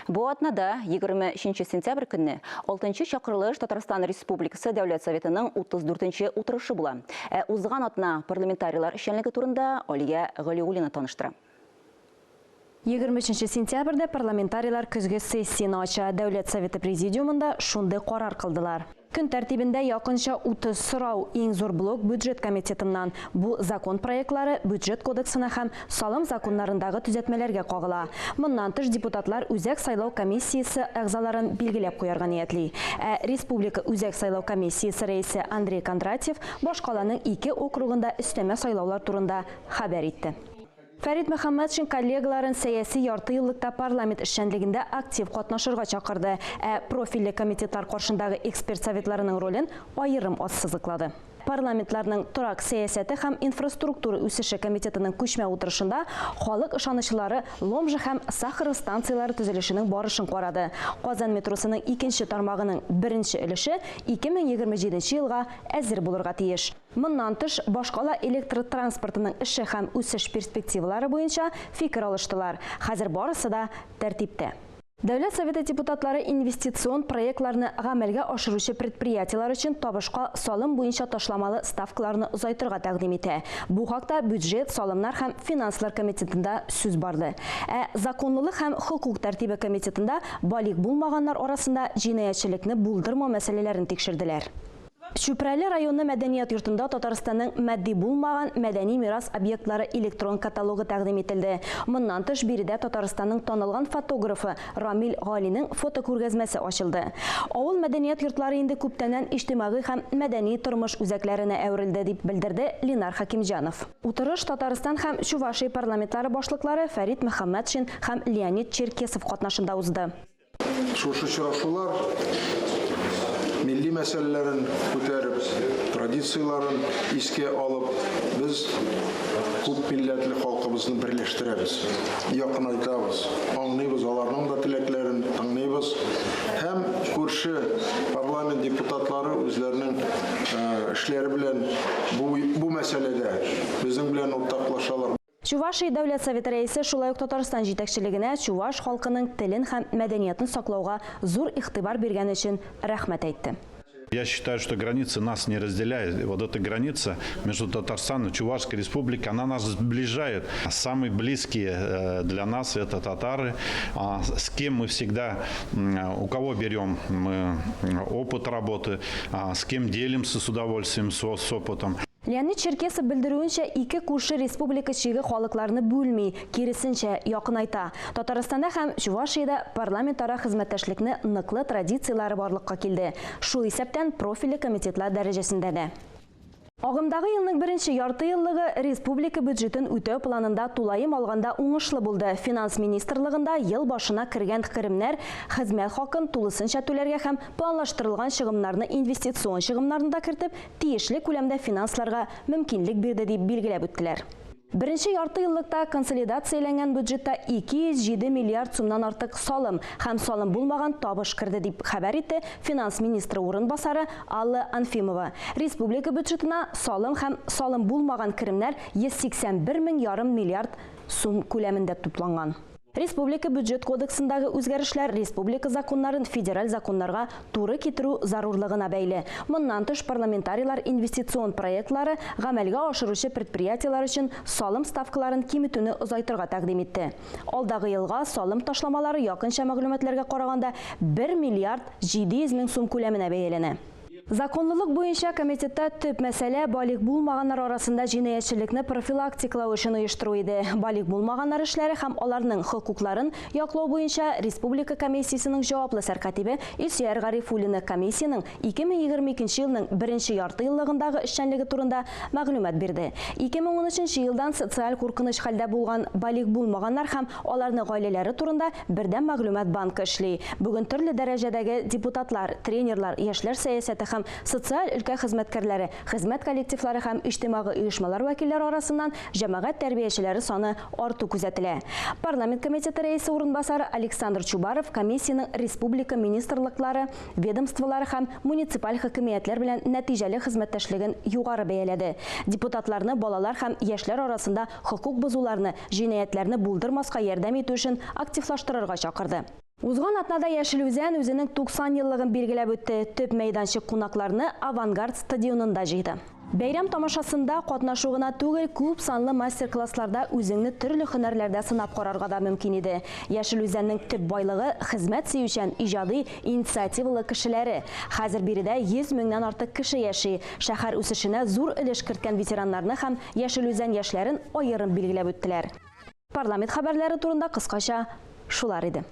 Бу атнада, 23 сентябрь көнне, алтынчы чакырылыш Татарстан Республикасы Дәүләт Советының 34 нче утырышы була. Ә узган атна парламентарийлар эшчәнлеге турында Алия Галиуллина таныштыра. 23 сентябрьдә парламентарийлар көзге сессияне ача. Дәүләт Советы президиумында шундый карар кылдылар. Көн тәртибендә якынча 30 сорау, иң зур блок бюджет комитетыннан. Бу закон проектлары бюджет кодексына һәм салым законнарындагы төзәтмәләргә кагыла. Моннан тыш, депутатлар Үзәк сайлау комиссиясе әгъзаларын билгеләп куярга ниятли. Ә республика Үзәк сайлау комиссиясе рәисе Андрей Кондратьев башкаланың ике округында өстәмә сайлаулар турында хәбәр итте. Фәрит Мөхәммәтшин коллегаларын сәяси яртыеллыкта парламент эшчәнлегендә актив катнашырга чакырды, ә профильле комитетлар каршындагы эксперт советларының ролен аерым ассызыклады. Парламентларның торак сәясәте һәм инфраструктура үсеше комитетының күчмә утырышында халык ышанычлылары Ломжа һәм Сахаров станцияләре төзелешенең барышын карады. Казан метросының икенче тармагының беренче өлеше 2027 елга әзер булырга тиеш. Моннан тыш, башкала электротранспортының эше һәм үсеш перспективалары буенча фикер алыштылар. Хәзер барысы да тәртиптә. Дәүләт Советы депутатлары инвестицион проектларны гамәлгә ашыручы предприятиеләр өчен табышка салым буенча ташламалы ставкаларны озайтырга тәкъдим итә. Бу хакта Бюджет, салымнар һәм финанслар комитетында сүз барды. Ә Законлылык һәм хокук тәртибе комитетында балигъ булмаганнар арасында җинаятьчелекне булдырмау мәсьәләләрен тикшерделәр. Чүпрәле районы мәдәният йортында Татарстанның матди булмаган мәдәни мирас объектлары электрон каталогы тәкъдим ителде. Моннан тыш, биредә Татарстанның танылган фотографы Рамил Галинең фотокүргәзмәсе ачылды. Авыл мәдәният йортлары инде күптәннән иҗтимагый һәм мәдәни тормыш үзәкләренә әверелде, дип белдерде Ленар Хәкимҗанов. Утырыш Татарстан һәм Чувашия парламентлары башлыклары Фәрит Мөхәммәтшин һәм Леонид Черкесов катнашында узды. Шушы очрашулар милли мәсьәләләрен күтәреп, традицияләрен искә алып, без күп милләтле халкыбызны берләштерәбез, якынайтабыз, аңлыйбыз аларның да теләкләрен, тыңлыйбыз. Һәм күрше парламент депутатлары үзләренең эшләре белән бу, бу мәсьәләдә безнең белән уртаклашалар. Чувашия Дәүләт Советы Рәисе шулай ук Татарстан җитәкчелегенә чуваш халкының телен һәм мәдәниятын саклауга зур игътибар биргәне өчен рәхмәт әйтте. Я считаю, что граница нас не разделяет. Вот эта граница между Татарстаном и Чувашской Республикой, она нас сближает. Самые близкие для нас это татары, с кем мы всегда, у кого берем мы опыт работы, с кем делимся с удовольствием с опытом. Леонид Черкесов белдерүенчә, ике күрше республика чиге халыкларны бүлми, киресенчә, якынайта. Татарстанда һәм Чувашиядә парламентара хезмәттәшлекне ныклы традицияләре барлыкка килде, шул исәптән профильле комитетлар дәрәҗәсендә дә. Агымдагы елның беренче яртыеллыгы республика бюджетын үтәү планында тулаем алганда уңышлы булды. Финанс министрлыгында ел башына кергән керемнәр хезмәт хакын тулысынча түләргә һәм планлаштырылган чыгымнарны инвестицион чыгымнарны да кертеп, тиешле күләмдә финансларга мөмкинлек бирде, дип билгеләп үттеләр. Беренче ярты еллыкта консолидацияләнгән бюджетта 207 миллиард сумнан артык салым һәм салым булмаган табыш керде, дип хәбәр итте финанс министры урынбасары Алла Анфимова. Республика бюджетына салым һәм салым булмаган керемнәр 181 мең ярым миллиард сум күләмендә тупланган. Республика Бюджет кодексындагы үзгәрешләр республика законнарын федераль законнарга туры китерү зарурлыгына бәйле. Моннан тыш, парламентарийлар инвестицион проектлары гамәлгә ашыручы предприятиеләр өчен салым ставкаларын киметүне озайтырга тәкъдим итте. Алдагы елга салым ташламалары якынча мәгълүматларга караганда 1 миллиард 700 мең сум күләменә бәяләнә. Законлылык буенча комитетта төп мәсьәлә балигъ булмаганнар арасында җинаятьчелекне профилактикалау эшен оештыру иде. Балигъ булмаганнар эшләре һәм аларның хокукларын яклау буенча республика комиссиясенең җаваплы сәркатибе Илсөяр Гарифуллина комиссиянең 2022 елның беренче яртыеллыгындагы эшчәнлеге турында мәгълүмат бирде. 2013 елдан социаль куркыныч хәлдә булган балигъ булмаганнар һәм аларның гаиләләре турында бердәм мәгълүмат банкы эшли. Бүген төрле дәрәҗәдәге депутатлар, тренерлар, яшьләр сәясәте һәм социаль өлкә хезмәткәрләре, хезмәт коллективлары һәм иҗтимагый оешмалар вәкилләре арасыннан җәмәгать тәрбиячеләре саны арту күзәтелә. Парламент комитеты рәисе урынбасары Александр Чубаров комиссиянең республика министрлыклары, ведомстволары һәм муниципаль хакимиятләр белән нәтиҗәле хезмәттәшлеген югары бәяләде. Депутатларны балалар һәм яшьләр арасында хокук бозуларны, җинаятьләрне булдырмаска ярдәм итү эшен активлаштырырга чакырды. Узган атнада Яшел Үзән үзенең 90 еллыгын билгеләп үтте. Төп мәйданчык кунакларны Авангард стадионында җыйды. Бәйрәм тамашасында катнашу гына түгел, күп санлы мастер-классларда үзеңне төрле һөнәрләрдә сынап карарга да мөмкин иде. Яшел Үзәннең төп байлыгы хезмәт сөючән, иҗади, инициативалы кешеләре. Хәзер биредә 100 меңнән артык кеше яши. Шәһәр үсешенә зур өлеш керткән ветераннарны һәм Яшел Үзән яшьләрен аерым билгеләп үттеләр. Парламент хәбәрләре турында кыскача шулар иде.